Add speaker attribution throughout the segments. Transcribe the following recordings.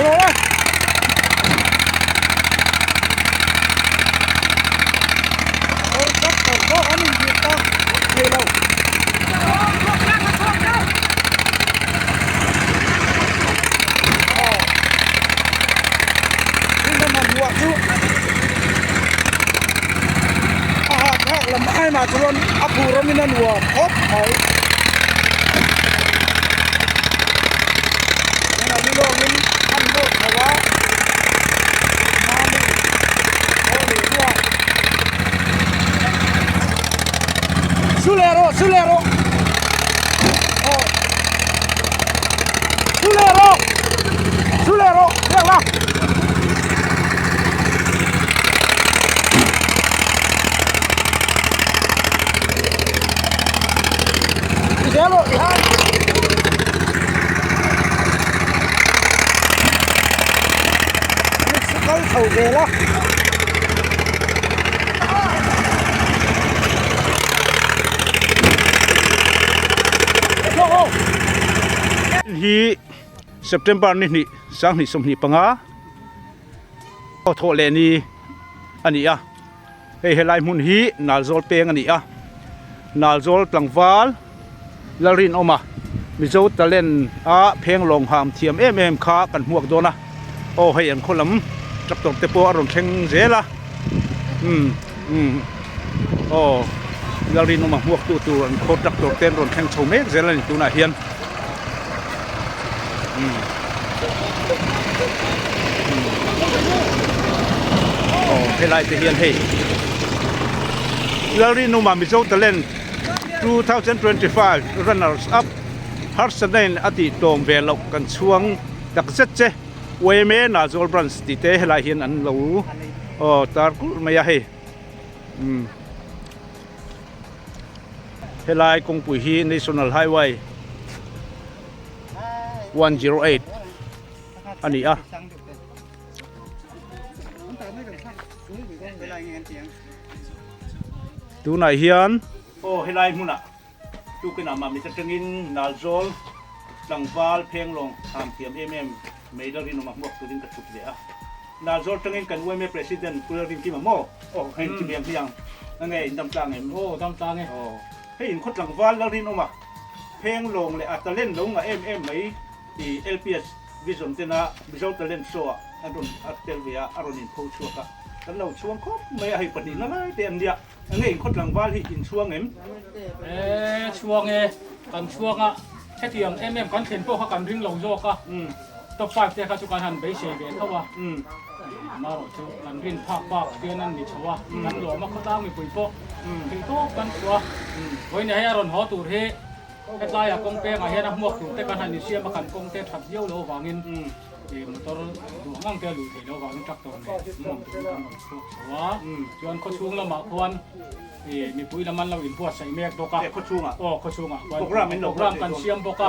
Speaker 1: rawh e. Or tractor pawh an inzir tak thei lo. Chu a hahthlak lam ai mah chuan a phur awmin a nuam khawp mai. Tunah ni lawngin an nawr chho a, mami aw leh ruah. Su leh rawh, su leh rawh. Aw. Su leh rawh, su leh rawh, riak la. Kal chho zel a.
Speaker 2: Hi September ni hnih sanghnih 25 thawh leh ni a ni a hei helai hmun hi Nalzawl peng a ni a Nalzawl tlangval Lalrinawma Mizo talent a pheng lawng ham thiam em em kha kan hmuak dawn a aw hei an khaw lam tractor te pawh a rawn thleng zel a umm umm aw Lalrinawma hmuak tu tur an khaw tractor te an rawn thleng chho mek zel a ni tunah hian. Aw helai te hian hei Lalrinuma Mizo Talent 2025 runners up harsatna in a tih tlawm ve loh kan chhuang tak zet che yma Nazawl branch tih te helai hian an lo aw tar kulh mai a hei umm. Helai kawngpui hi National Highway 108 a ni a. Tunah hian aw helai hmunah tukinah Mamit atangin Nalzawl tlangval phenglawng tham thiam em em mai Lalrinawma hmuak turin ka chhuk ve a. Nalzawl tangin kan yma President Pu Lalrinkima maw? Aw hei in chimiang hmiang a nge in dam tlang em?
Speaker 3: Aw dam tlang e.
Speaker 2: Aw hei in khaw tlangval Lalrinawma phenglawng leh a talent lo ngah em em mai i LPS Vision tena Mizo Talent Show ah an rawn a tel ve a, a rawn in pho chhuak a, kan lo chhuang khawp mai a, hei pahnihna lai te an nia. A nge in khaw tlangval hi in chhuang em?
Speaker 3: E chhuang e, kan chhuang a, hetiang em em kan thlen pawh kha kan ring lo zawk a, top five te kha chu kan han beisei ve tho a, marawh chu kan rin phak bak hian an ni chho a, kan lawm a khawtlang mipui pawh thei tawp kan chhuah a, vawiin hei a rawn haw tur hi hetlaiah kawng pengah hian a hmuak tur te kan han insiam a, kan kawng te that viau lo avangin. Motor duh ang ang te a luh theih loh avangin tractor nen hmuam turin kan rawn chhuak chho a, chuan khawchhung lamah khuan mipui lam an lo inbuatsaih mek bawk a.
Speaker 2: Khawchhungah?
Speaker 3: Aw khawchhungah khuan
Speaker 2: Program in lo
Speaker 3: program kan siam bawk a,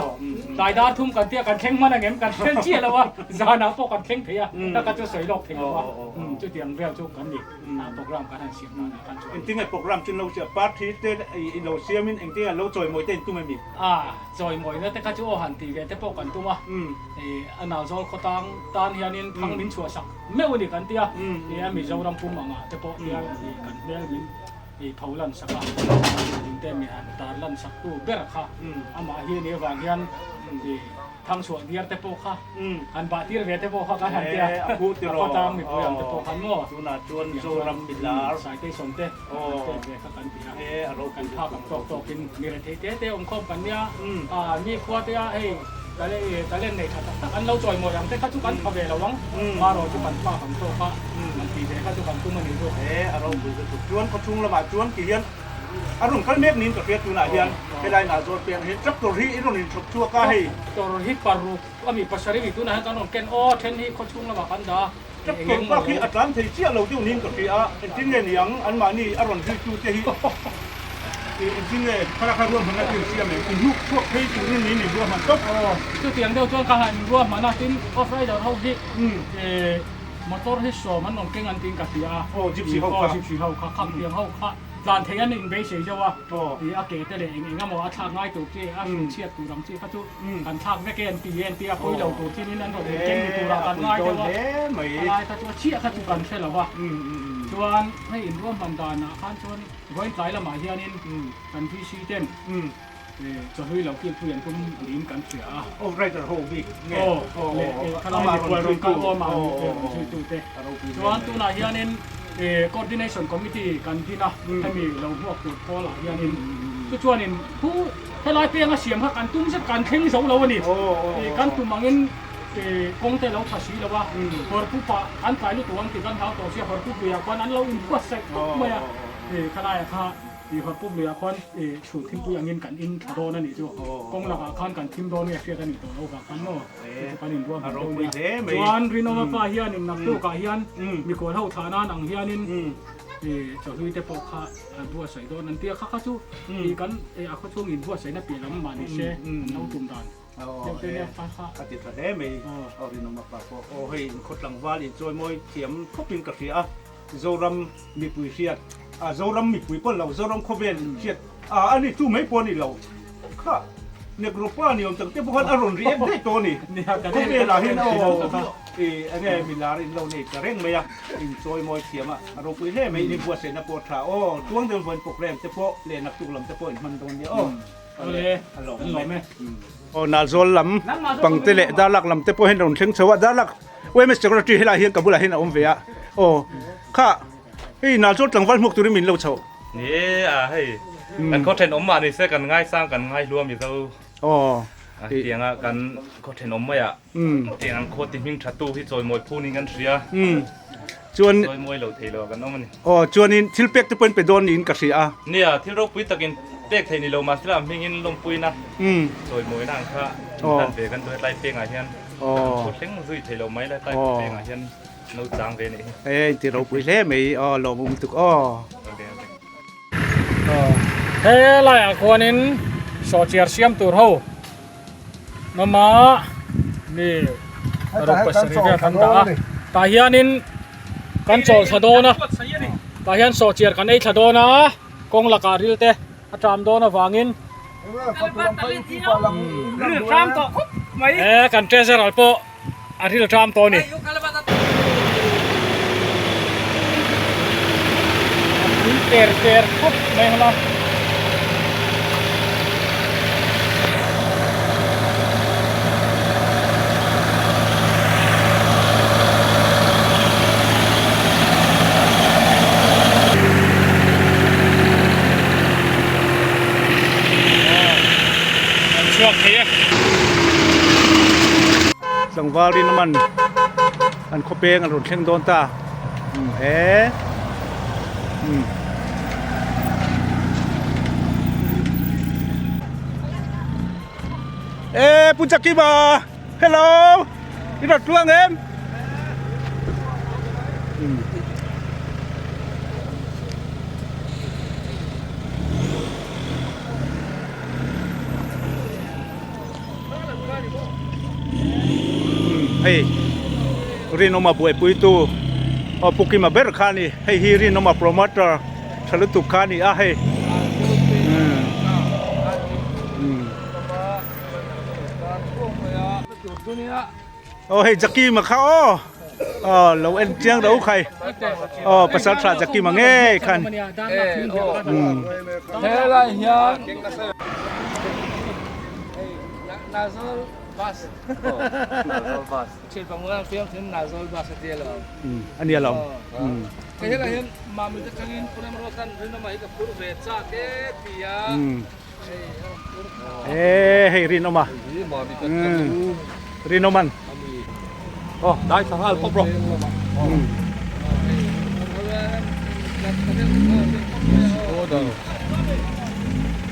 Speaker 3: tlai dar thum kan tia kan thleng hman ang em kan thleng chiah lo a, zanah pawh kan thleng thei a, taka chu sawi lawk thei lo a, chutiang vel chu kan ni program kan han siam danah khan chuan.
Speaker 2: Engtinge program chu in lo siam? Party te i lo siamin engtinge lo chawimawi te in tum em ni?
Speaker 3: A chawimawina te kha chu aw han tih ve te pawh kan tum a, a Nauzawl khawtang tan hianin thang min chhuahsak meuh a ni kan ti a, a Mizoram pum angah te pawh hian kan hmel min pho lan sak a, ding te mi han tar lan sak tu ber kha amah hi a nih avang hian thang chhuah diar te pawh kha han bah tir ve te pawh kha kan han ti a, a khawtang mipui ang te pawh khan maw
Speaker 2: tunah chuan Mizoram milar
Speaker 3: Saiteisawm te han pek ve kha kan ti a. Kan phak ang tawk tawkin mi rethei te te awm khawm kan nia, mi khua te a hei talent nei tha tak tak an lo chawimawi ang te kha chu kan pha ve lo ang, marawh chu kan phak ang tawk a an tih ve kha chu kan tum a nih chu.
Speaker 2: A ropui lutuk chuan khawchhung lamah chuan ti hian a rawn kal mek niin ka hria tunah hian helai nah zawl peng hi tractor hi i rawn inchhawp chhuak a hei.
Speaker 3: Tractor hi paruk a mi pasarih mi tunah hian kan rawn ken aw then hi khawchhung lamah kan dah a.
Speaker 2: Tractor bak hi a tlan thei chiah lo deuh niin ka hria a, engtin nge ni ang anmahni a rawn zui tute hi engtin nge thlalak kha ruahmanna chu in siam em? In hnuk chhuak phei turin niin in ruahman tawp.
Speaker 3: Aw, chutiang deuh chuan ka han ruahman a, tin off rider ho hi motor hi sawm an rawn keng an tiin ka hria a.
Speaker 2: Aw, gypsy ho kha.
Speaker 3: Aw, gypsy ho kha, khangtiang ho kha. Tlan thei an inbeisei deuh a, i a ke te leh eng eng emaw a thlak ngai tur chi, a hrilh chhiat tur ang chi kha chu kan thlak vek e an ti e an ti a, pawi lo tur chin in an rawn inken ni turah kan ngai deuh a, a lai kha chu a chhiah kha chu kan hre lo va. Chuan hei inruahman danah khan chuan vawiin tlai lamah hianin kan VC ten chawhlui lo kilpui an tum niin kan hria a.
Speaker 2: Aw writer ho bik nge?
Speaker 3: Aw leh khalai mikhual rawn kal awm a rawn zuitute. Chuan tunah hianin Coordination Committee kan din a, hemi lo hmuak tur pawlah hianin chu chuanin thu helai penga siam kha kan tum zet kan thleng zo lo a ni. Kan tum angin kawng te lo tha si lo a, Hawrpupa an tlai lutuk ang tih kan hlau tawh sia, Hawrpupluiah khuan an lo inbuatsaih tawp mai a, khalaiah kha Hawrpup luiah khuan chhun thingpui angin kan in thla dawn a nih chu. Kawng lakah khan kan thim dawn nge hriat a nih tawh lo vang khan maw. Chu kan inruahman deuh nia. Chuan Rinawma pa hianin naktukah hian mikhual ho thlah nan ang hianin chawhlui te pawh kha an buatsaih dawn an ti a, kha kha chu kan a khawchhung inbuatsaihna piah lam mah ni se an lo tum dan deuh te nia kha kha.
Speaker 2: A ti tha hle mai Rinawma pa pawh. Aw hei inkhaw tlangval inchawimawi thiam khawpin ka hria a, Zoram mipui hriat a Zoram mipui pawh lo Zoram khawvel hriat a ani chu mai pawh a ni lo kha Negro pa ni awm tak te pawh khan a rawn ri em daih tawh a ni khawvel ah hian aw i enge milar in lo nei ta reng mai a in chawi mawi thiam a a ropui hle mai in inbuatsaihna pawh a tha aw tuang deuh vawiin programme te pawh leh naktuk lam te pawh in hman dawn nia aw
Speaker 3: a lawm e.
Speaker 2: Aw Nalzawl lam pangte leh Darlak lam te pawh hian rawn thleng chho a Darlak UMS Secretary helai hian ka bulah hian a awm ve a aw kha hei Nalzawl tlangval hmuak turin min lo chho.
Speaker 4: Ni e a hei kan khaw thenawm mah ni se kan ngaisang kan ngaihlua Mizo
Speaker 2: aw
Speaker 4: a tianga kan khaw thenawm mai ah tiang an khaw ti hming tha tu hi chawimawi phun in kan hria
Speaker 2: chuan
Speaker 4: chawimawi lo thei lo kan awm a ni.
Speaker 2: Aw chuanin thil pek te pawhin pe dawn niin ka hria a.
Speaker 4: Nia thil ropui takin pek theih ni lo mahse a hmingin lawmpuina chawimawina ang kha inhlan ve kan duh hetlai pengah hian. Aw. Thleng zui thei lo mai lai tlai pengah hian no chang ve nih hi.
Speaker 2: E inti ropui hle mai aw lawmawm lutuk aw.
Speaker 3: He laiah khuanin sawhchiar siam tur ho mama mi paruk pasarih vel kan dah a tah hianin kan chawl thla dawn a tah hian sawhchiar kan ei thla dawn a kawng lakah ril te a ṭam dawn avangin e kan treasurer pawh a ril ṭam tawh a ni. A pui ter ter khawp mai ang la. Chhuak thei e.
Speaker 2: Tlangval rin aman an khawpeng an rawn thleng dawn ta. E. E Pu Chakima. Hello. I rawn tluang em? Hei Rinawma buaipuitu aw Pu Kima ber kha a ni hei hi Rinawma promoter tha lutuk kha a ni a hei. Aw hei Jakima kha aw aw lo en chiang ro khai aw pasal tha Jakima ngei khan
Speaker 1: helai hian Nazol bus Nazol bus thian pangmulan fiam thin Nazol bus a tia lo
Speaker 2: ania lo
Speaker 1: helai hian mami te tangin punem rotan rinawma hi ka phur ve chak e tia
Speaker 2: Eee hei Rinawma Rinawman
Speaker 4: Aw dai thla nghal khawp rawh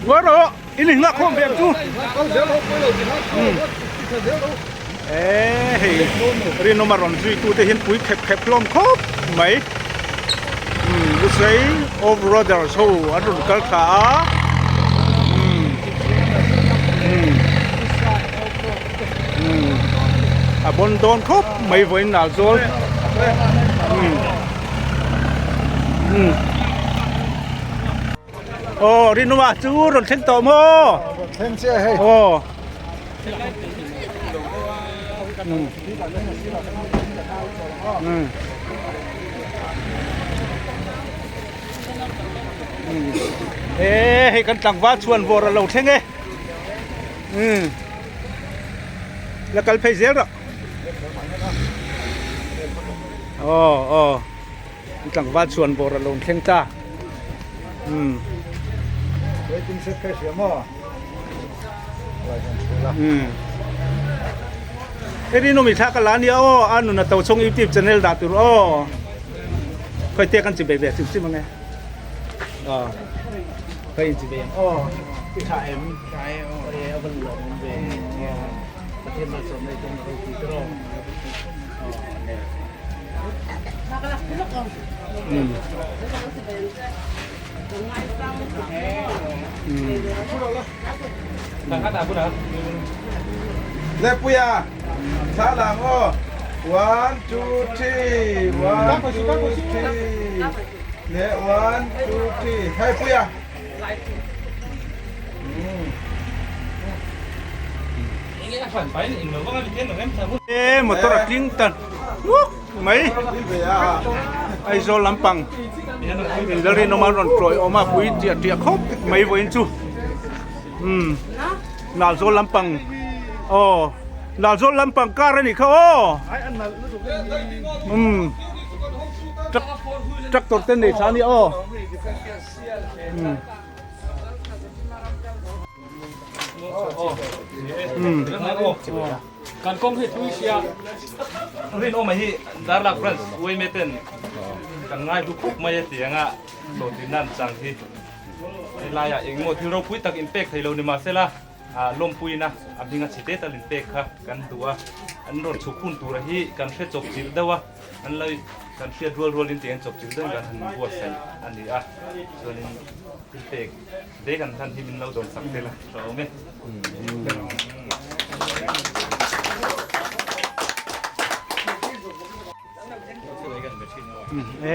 Speaker 2: Ngawi rawh in in nghak khawm ve ang chu Eee hei Rinawma rawn zui tu te hian pui khep khep hlawm khawp mai Lusei off roaders ho an rawn kal thla a a bawn dawn khawp mai vawiin nal zawl Aw Rinuma chu rawn thleng tawh maw?
Speaker 5: Rawn thleng chiah hei.
Speaker 2: Aw. E hei kan tlangval chhuan vawr a lo thleng e. La kal phei zel rawh. Aw aw. Tlangval chhuan vawr a lo thleng ta. Umm.
Speaker 5: Waiting shed kha i hria maw?
Speaker 2: Umm. Hei rinawm i thla ka la nia aw a nun a to chhung youtube channel dah tur aw. Khawi te kan chi bei ve hrim hrim ange. Aw. Khawi in chi bei ang aw. I tha em?
Speaker 1: Tha e aw.
Speaker 2: E a van lawm awm ve. Pathian malsawm nei tum a ropui tawh aw. Aw ne.
Speaker 5: Lepuia thla lang aw one two three one two three leh one two three hei puia.
Speaker 2: E motor a tling ta nuak mai Aizawl lampang Lalrinawma rawn tawih awm a pui tiah tiah khawp mai vawiin chu umm Nalzawl lampang aw Nalzawl lampang car a nih kha aw umm tractor te nei tha a ni aw.
Speaker 3: Kan kawng hi thui sia.
Speaker 4: Rinawma hi Darlak branch uaime ten kan ngai hlu khawp mai a ti anga hlawhtlin nan chang hi helaiah engemaw thil ropui tak inpek thei lo ni mahsela lawmpuina a hminga chhe te tal inpek kha kan duh a, an rawn chhuk hun tura hi kan hre chawp chilh deuh a. An lo kan hriat rual rualin tih an chawp chilh dawn kan han buatsaih a ni a, chuanin thil pek te kan hlan hi min lo dawn sak tel a tha awm e.
Speaker 2: E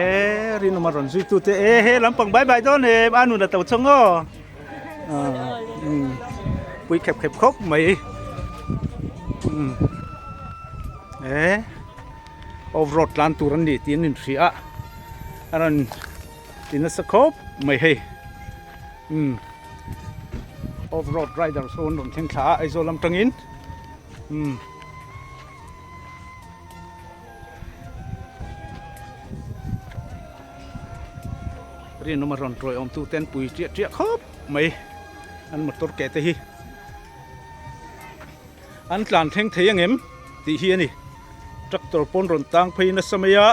Speaker 2: rinawm a rawn zui tu te e he lampang bai bai dawn em a nun a to chawng aw pui khep khep khawp mai e. Off road tlan tur an ni tih an inhria a, a rawn ti nasa khawp mai hei umm off road riders ho an rawn thleng thla a Aizawl lam tangin umm. Rinawm a rawn tawih awm tu te an pui tiah tiah khawp mai an motor ke te hi. An tlan thleng thei ang em tih hi a ni. Tractor pawn rawn tang phei nasa mai a.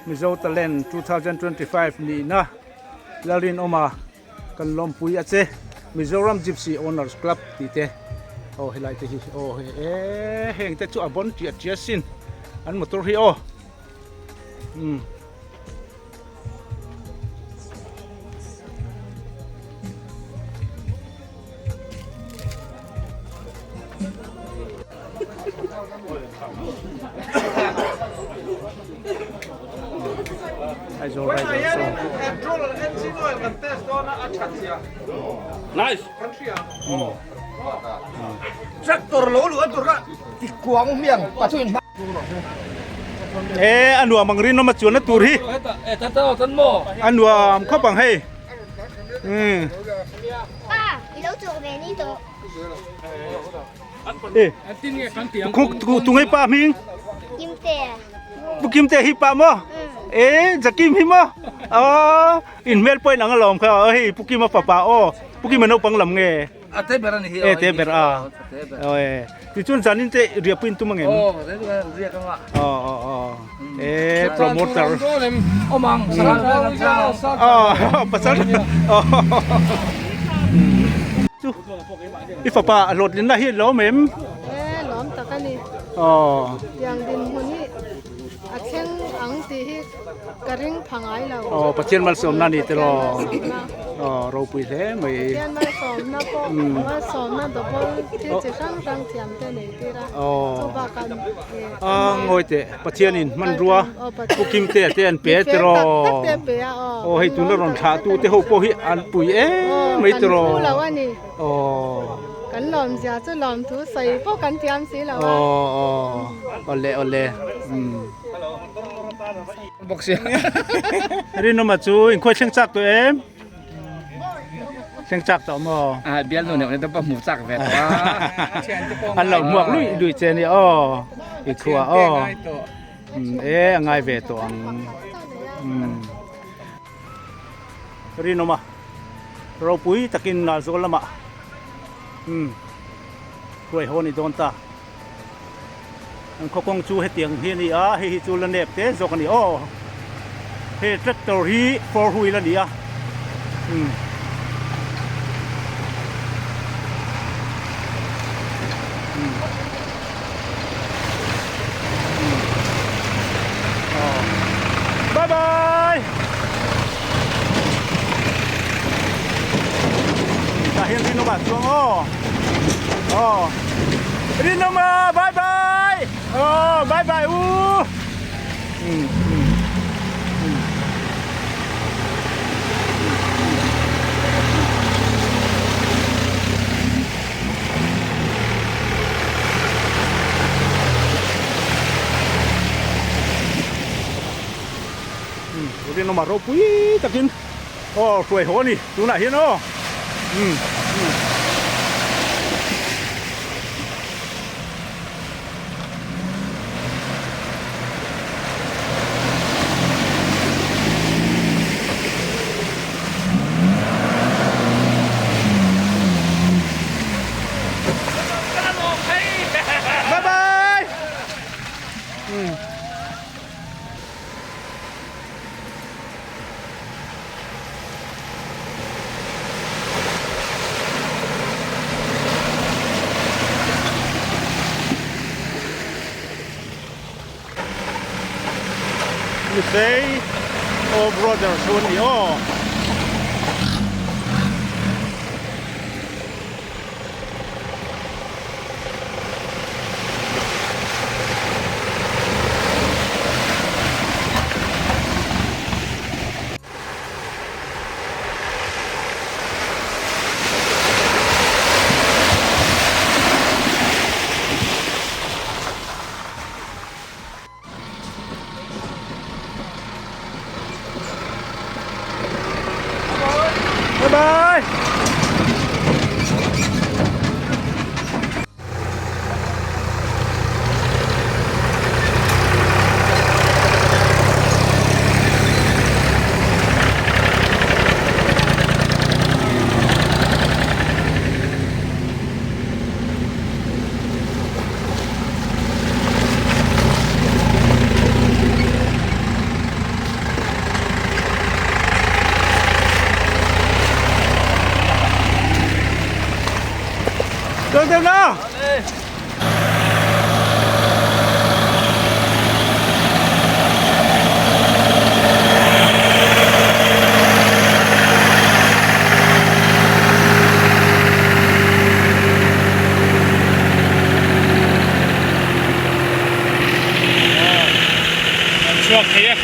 Speaker 2: Mizo Talent 2025 nihna Lalrinawma Kan lawmpui a che. Mizoram Gypsy Owners Club tih te aw helai te hi aw he e heng te chu a bon tiah tiah sin an motor hi aw um. Aizawl Rider chuan
Speaker 1: Nice. Tractor lo lu atur ka ti kuang miang pathuin
Speaker 2: E a nuam ang rinawm a chuanna tur hi a nuam khawp ang hei.
Speaker 6: Pa, i lo chuak ve ni tawh.
Speaker 2: Tungai pa hming?
Speaker 6: Kimte.
Speaker 2: Pu Kimte hi pa maw? E Jakim hi maw? Aw in hmel pawh in ang alawm kha hei Pu Kima fapa aw Pu Kima naupang lam nge?
Speaker 1: A te ber a ni hi.
Speaker 2: E te ber a. Aw e. Tichuan zanin te riahpui in tum angem?
Speaker 1: Aw riak anga.
Speaker 2: Aw aw aw. E promoter.
Speaker 1: Awm ang.
Speaker 2: Aw pasal. Chu i fapa a hlawhtlinna hi lawm em?
Speaker 7: E lawm tak a ni.
Speaker 2: Aw.
Speaker 7: Tiang dinhmun hi a thleng ang. ang tih hi ka ring pha ngai lo.
Speaker 2: Aw Pathian malsawmna ni tiraw. Aw ropui hle mai.
Speaker 7: Pathian malsawmna pawh malsawmna double thil chi hrang hrang thiam te nei tir a. Chu bakah
Speaker 2: A ngawi teh Pathianin hmanrua Pu Kimtea te an pe tiraw. Aw hei tuna rawn thlah tu te ho pawh hi an pui em mai tiraw. Aw.
Speaker 7: Kan lawm zia chu lawm thu sawi pawh kan thiam si lo a.
Speaker 2: Aw aw awle awle umm.
Speaker 1: Bawk sia.
Speaker 2: Rinawma chu inkhuai thleng chak tawh em? Thleng chak tawh maw?
Speaker 1: A bial nu neuh te pawh hmu chak ve tawh a.
Speaker 2: An lo hmuak lui lui che nia aw. I thua aw. E a ngai ve tawh ang. Umm. Rinawma ropui takin Nalzawl lamah umm hruai haw a ni dawn ta. An khaw kawng chu hetiang hi a ni a, hei hi chu la nep te zawk a ni aw. Hei tractor hi four wheel a ni a umm. Bye bye. Tah hian Rinawma chuang aw. Aw. Rinawma bye bye. Aw bye bye u. Um um. Rinawma ropui takin aw hruai haw a ni tunah hian aw umm umm. Bye bye. Lusei All Brothers chu an ni aw. Bye bye. Tương tương đó.
Speaker 3: Chhuak thei e.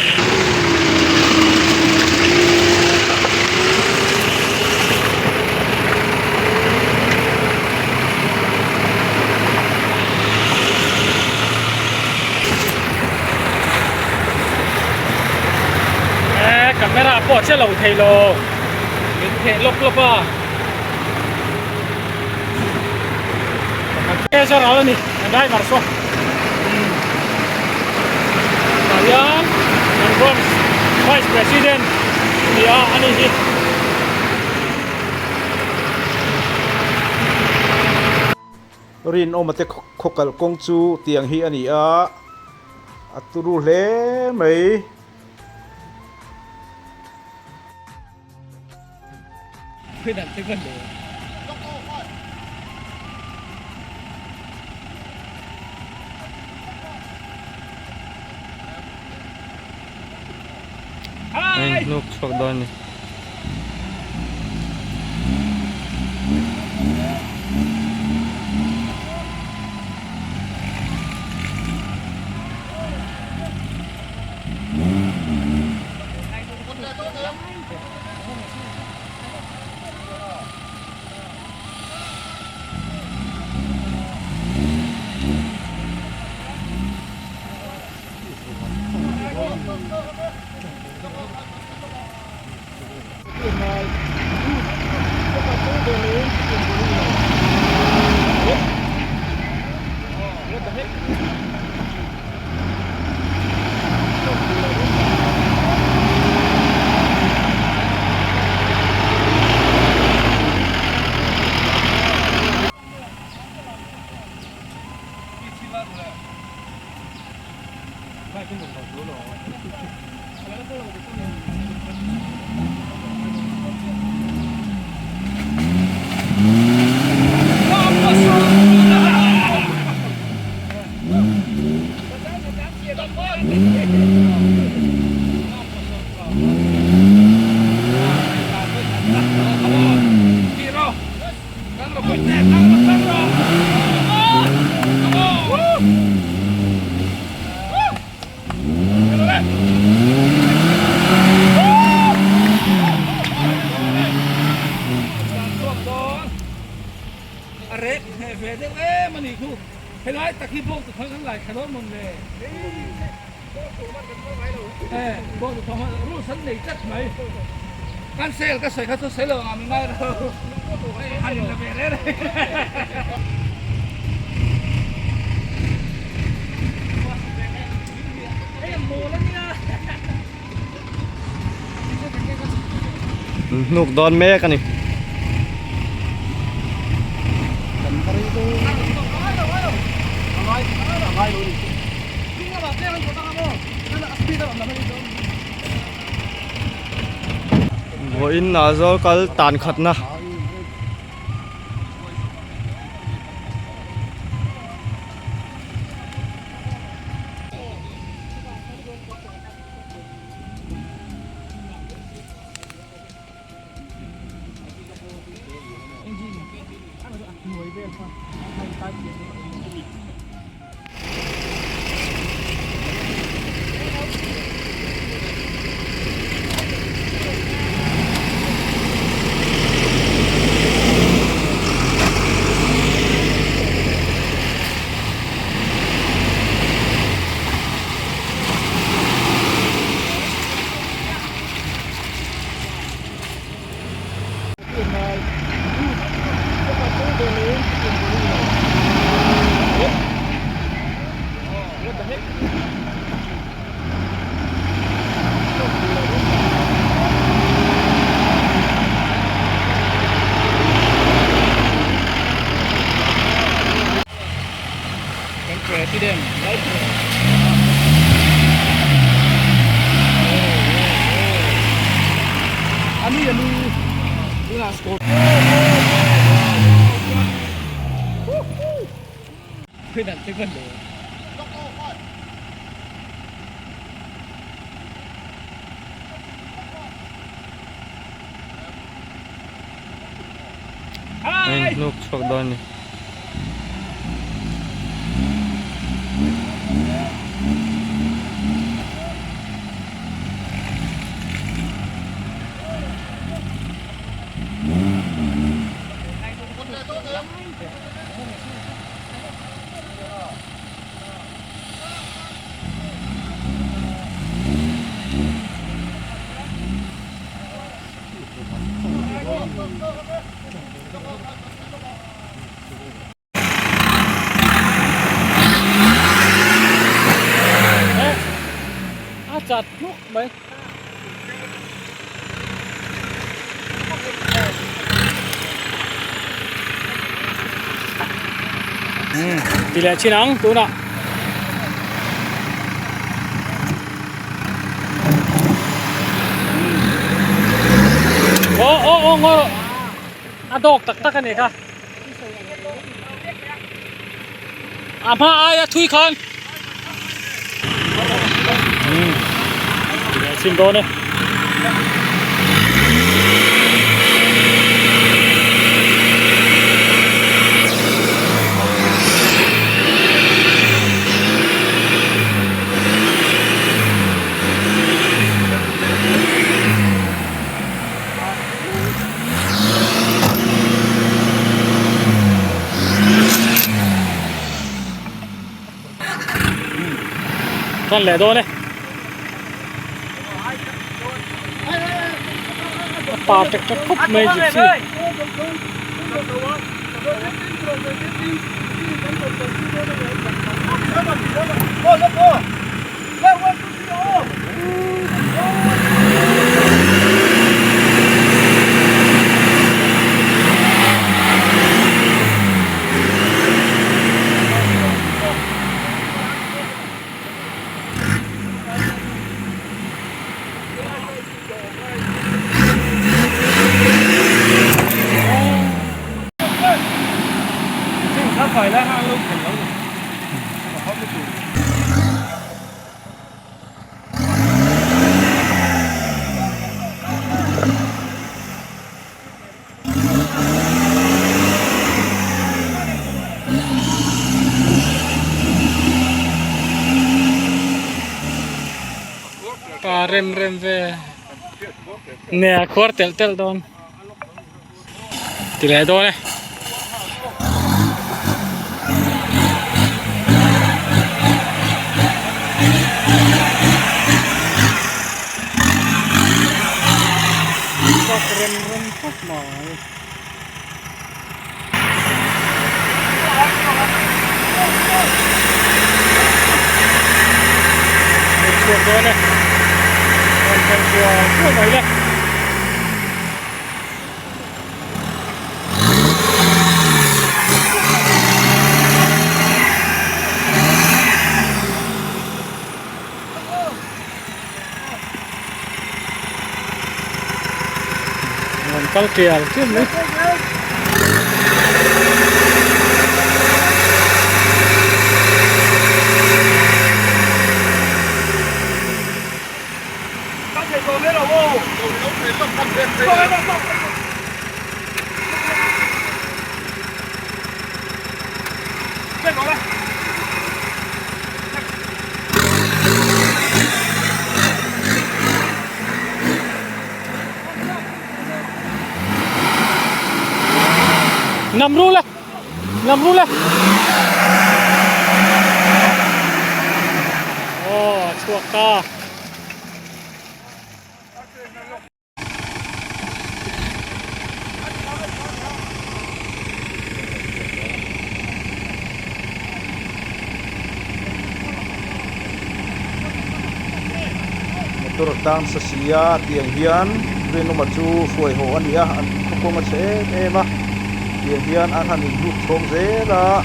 Speaker 3: E camera pawh che lo thei lo min theh lawp lawp a e zawr al ani a driver saw tah hian kan branch vice president ni a ani hi.
Speaker 2: Rinawma te khaw kal kawng chu tiang hi a ni a, a turu hle mai.
Speaker 8: A inhnuk chhuak dawn a ni. Hnuk dawn mek a ni. Vawiin ah zawl kal tan khatna. A inhnuk chhuak dawn a ni.
Speaker 3: A chat hnuk mai. Ti leh chin ang tunah. Aw aw aw ngaw rawh a dawk tak tak a ni kha a hma aia thui khan ti leh chin dawn e. Tan leh dawn e. A pa tek tek khawp mai gypsy. Pa rem rem ve nè khuar telh telh dawn ti leh dawn e. Chak rem rem khawp mai. Chhuak dawn e. Rawn thleng kual kual mai le. Rawn kal tial tial mai. Nằm ru lên Nằm ru lên Ồ, chuột ta
Speaker 2: Motor a tang sa si a tiang hian rinawma chu hruai haw a ni a an khawkawng a chhe em em a tiang hian an han inhnuk chhawng zel a.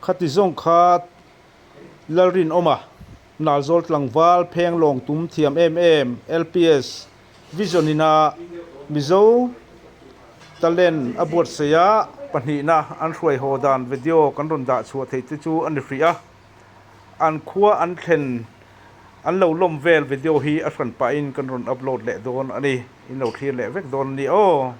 Speaker 2: Khati zawng kha Lalrinawma Nalzawl tlangval pheng lawng tum thiam em em LPS Vision ina Mizo talent a buatsaih a, pahnihna an hruai haw dan video kan rawn dah chhuah theih te chu a ni hrih a, an khua an thlen an lo lawm vel video hi a hran pahin kan rawn upload leh dawn a ni, in lo thlir leh vek dawn a ni aw.